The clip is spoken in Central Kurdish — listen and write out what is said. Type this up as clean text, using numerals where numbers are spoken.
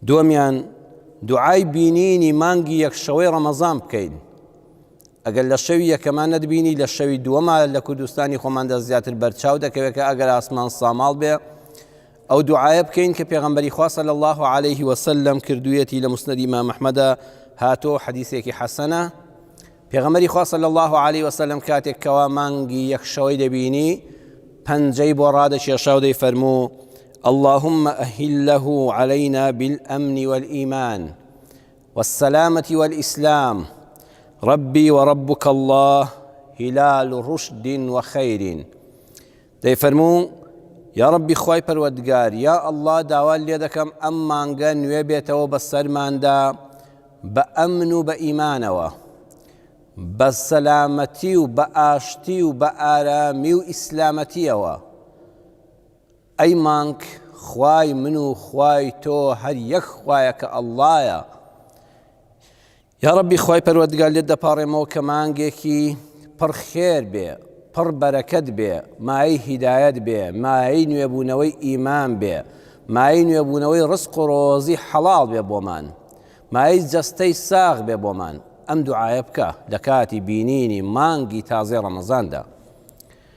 دووەمیان دوعای بینینی مانگی یەک شەوەی ڕەمەزان بکەین ئەگەر لە شەوی یەکەمان نەتبینی لە شەوی دووەما لە کوردستانی خۆماندا زیاتر بەرچاو دەکەوێت کە ئەگەر ئاسمان ساماڵ بێ ئەو دوعایە بکەین کە پێغەمبەری خوا صلی الله علیه وسلم کردوویەتی لە مسند ئیمام ئەحمەدا هاتۆ حەدیثێکی حەسەنە پێغەمبەری خوا صلی الله علیه وسلم کاتێک کەوا مانگی یەک شەوەی دەبینی پەنجەی بۆ ڕادەکێشا و دەیفەرموو اللهم أهله علينا بالأمن والإيمان والسلامة والإسلام ربي وربك الله هلال رشد وخير دەیفەرموو، یا ڕەبی خوای پەروەردگار، یا اللە داوات لێ دەکەم ئەم مانگە نوێ بێتەوە بەسەرماندا بە ئەمن و بە ئیمانەوە، بە سەلامەتی و بە ئاشتی و بە ئارامی و ئیسلامەتیەوە. ئەی مانگ خوای من و خوای تۆ هەر یەک خوایە کە اللەیە. یاڕەبی خوای پەروەردگار لێت دەپاڕێمەوە کە مانگێکی پڕ خێر بێ پڕ بەرەکەت بێ مایەی هیدایەت بێ مایەی نوێبوونەوەی ئیمان بێ مایەی نوێبوونەوەی ڕزق و ڕۆزی حەڵاڵ بێ بۆمان مایەی جەستەی ساغ بێ بۆمان ئەم دوعایە بکە لە کاتی بینینی مانگی تازەی ڕەمەزاندا.